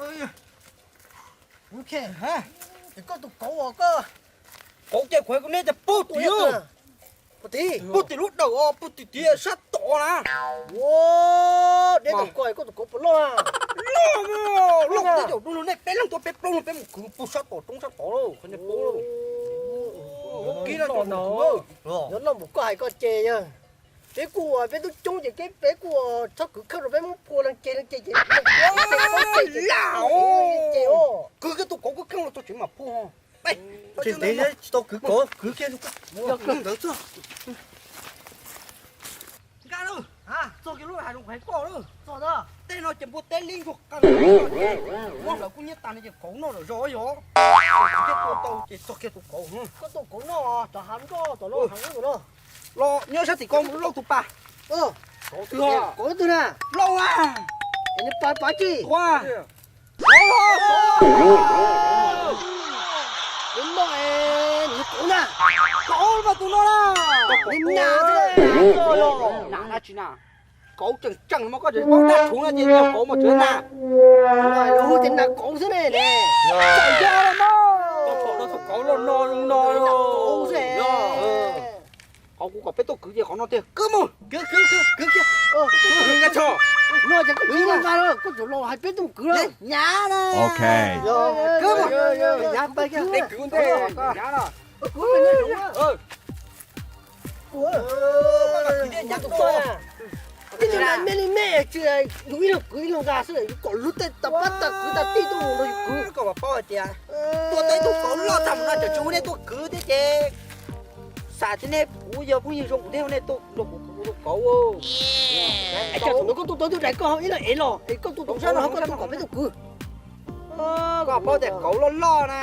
Koj tus kauv os koj. Kauv ces kuv hais koj neb tias pug tim, pug tim lub dawm os, pug tim tiag sab tod na. Deb tau koj, koj tus kauv puas loj? Loj, loj teb caum dua lug nej peb leeg tuaj peb plaub leeg peb mus kwv pug sab tom roob sab tod lauj, qhov nej paub lauj. Kib no cov no. Yog loj mus koj hais koj ces yog. Peb kuj ua peb tub coob ces peb kuj ua txhob kwv kheej rau peb muab phua leej ceg leej ceg ces. Kwv kiag tus kauv kwv kheej los txog tsev mam phua. Tsis tau kwv kauv, kwv kiag ntawd txog. Nkaj lauj, txog kiag lub hav zoov kuv hais koj lauj. Tej no ces npua teb lib ntsuag qees, muab hlawv kub hnyiab tas no ces kauv noj zom zaws yog. Kuv thiaj tua tau ces txog kiag tus kauv. Koj tua kauv noj cov hav nroj tom lauj hav nroj no. Los nyob sab tim ko lauj tus pas. Kauv twg na? Lauj a. Es nws pas pas tsi? Ua. Nws noj es nws kauv na. Kauv mas tus no na. Nws nas xwb. Nas dab tsi na? Kauv tseem tseem mas koj tseem paub dab tshoob no ces kauv mas tseem nas. Lawv hu tias nas kauv xwb ne. Txawm yog los mas. Koj pom no tus kauv loj no no. Kauv xwb. Qhov kuv kom peb tuaj kwv ces qhov no tiag. Kwv mus. Kwv, kwv, kwv, kwv kiag. Nqa tso. No ces koj tsis nqa los, koj tsuas los hais peb tuaj kwv los. Nyab na. Ok. Kwv mus. Nyab pab kiag. Kwv ntej, nyab na. Kwv ntej. Tej tug na me li me tsis yus ib leeg kwv ib leeg nqa xwb, yus kom luag tej tas pab tas kwv tas tij tuaj mus rau yus kwv. Koj puas paub hais tias tuaj tau ib tug kauv loj tag mus no tseem tsis ua nej tuaj kwv thiab ces xam tias nej kuv yog phooj ywg zoo kuv thiaj ua nej tuaj nrog kuv kwv kuv tus kauv. Es cas thaum ntawd koj tuaj tau ib tug dais koj ib leeg ev los es koj tuaj tau sab no koj tuaj kom peb tuaj kwv. Koj paub tias kauv loj loj na.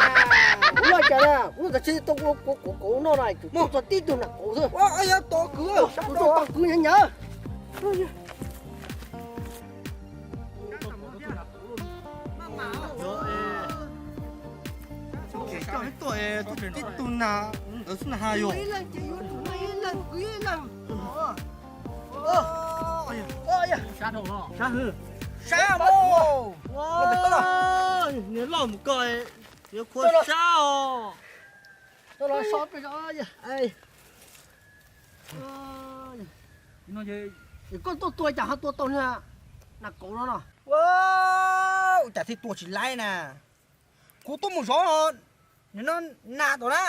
Kauv loj cas na, kuv tas tsis tau ua kuv kauv noj na, kuv txog tib tug nas kauv xwb. Ua yog tos kwv, tos kwv nyav nyav. Coj peb tuaj, tuaj tib tug nas, xwb na ha yog. Sab dhau los. Sab hwv. Sab mus. Niag loj mus koj, yuav khua sab os. Tau los so peb zos. Koj tuaj tua cas ho tua tau niag nas kauv no no? Ua cas thiaj tua tsis laib na. Kuv tuaj mus zov nws no nas tom na.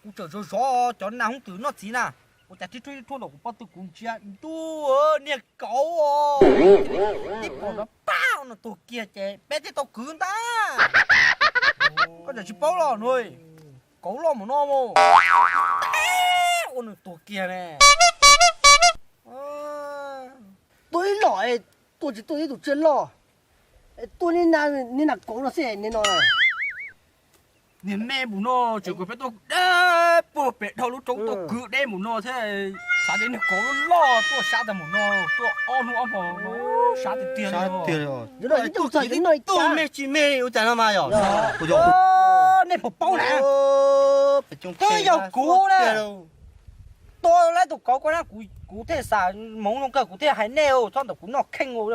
Kuv tseem zov zov cov nas hoob twm noj txiv na. Ua cas tib rhuaj tib rhuaj ntawm kuv pob tw kuv ntsia ntuj niag kauv os. Tib pom nrov pab no tuag kiag ces peb thiaj tau kwv ntag. Koj tseem tsis paub los nug. Kauv loj mus no mus. Ua nws tuag kiag ne. Tuaj ib lom es tuaj tsis tuaj ib tug tsiaj loj, tuaj niag nas kauv no xwb niag no. Niag me mus no tseem kom peb tuaj deb puag pem dhau lub roob tuaj kwv deb mus no thiab. Xav tias niag kauv loj loj tuaj sab tag mus no, tuaj ob hnub ob hmo no sab tiag tiag li. Ib tug me tsis me li ua cas no mas yog. Nej puas paub na? Twb yog kuv na tua laib tus kauv ko na, kuv thiaj xam hmoov zoo kawg kuv thiaj hais nej, txhob ntawm kuv noj kheej. Kuv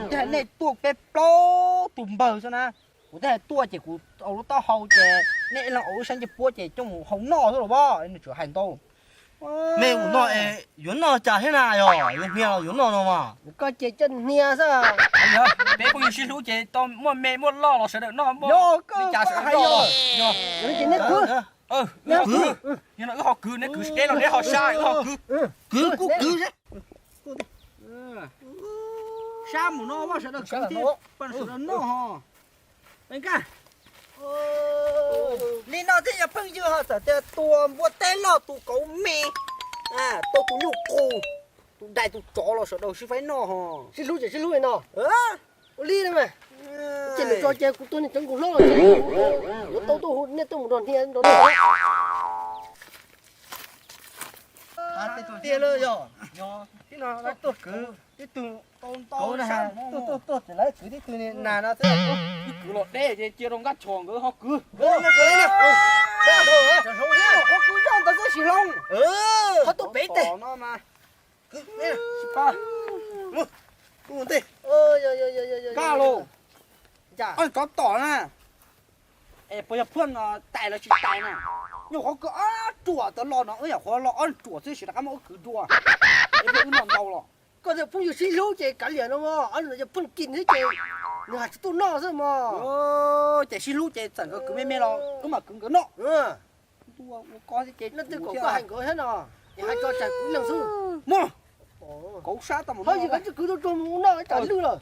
thiaj hais nej tuaj peb plaub tus npawg xwb na. Kuv thiaj hais tuaj ces kuv au lub taub hau ces nej ib leeg au lub sab ncej puab ces coj mus hau noj xwb los as, nws tseem hais ntau. Me mus noj es yuav noj cas thiab na, yog yuav hnia los yuav noj no mas. Koj ces coj hnia xwb. Peb phooj ywg sib hlub ces tau muaj me muaj loj los sawv daws noj, muaj li cas sawv daws noj. Yog no wb ho kwv, neb kwv deb los neb ho sab, wb ho kwv. Kwv kuj kwv. Sab mus no, sawv daws kwv thiab, sawv daws noj ho. Li no thiaj yog phooj ywg ho, txawm tias tua npua teb loj tus kauv me, tua tus nyuj qus, tus dais tus tsov los sawv daws sib faib noj ho. Sib hlub ces sib hlub li no. Ua li no mas. Ces nws tso ces kuv tua niag cov nkaus hlob los ces yuav tau tuaj hu nej tuaj mus nrog hnia nrog. Tiag lawm yog, yog tib no tuaj kwv tib tug kauv na, tuaj tuaj tuaj tseem lawv kwv tib tug nas no xwb. Wb kwv los deb ces cia rau Nkaj Tshos nkawd ho kwv. Ho kwv zoj ntawd xwb sim hloov. Ho tuaj pem tes. Nkaj los. Ob tsov tom na. Es puas yog phaj no tais los tsis tais na? Nyuam qhuav kwv ob ruam tawm los no, wb nyuam qhuav los ob ruam xwb, sim rov qab muab wb kwv dua. Es wb noj ntau los. Koj tias phooj ywg sib hlub ces kav liam no mog, ob no yog phooj ywg xwb ces nws hais tsis tuaj noj xwb mog. Ces sib hlub ces txawm nkawd kwv me me los wb mam kwv nkawd noj. Ua koj thiab ces leej twg kom koj hais nkawd thiab no, es hais tso tseg kuv leej xwb. Mog, kauv sab tau mus noj, koj tsis kwv tuaj tsuag mus noj ib tsam lwj lawm.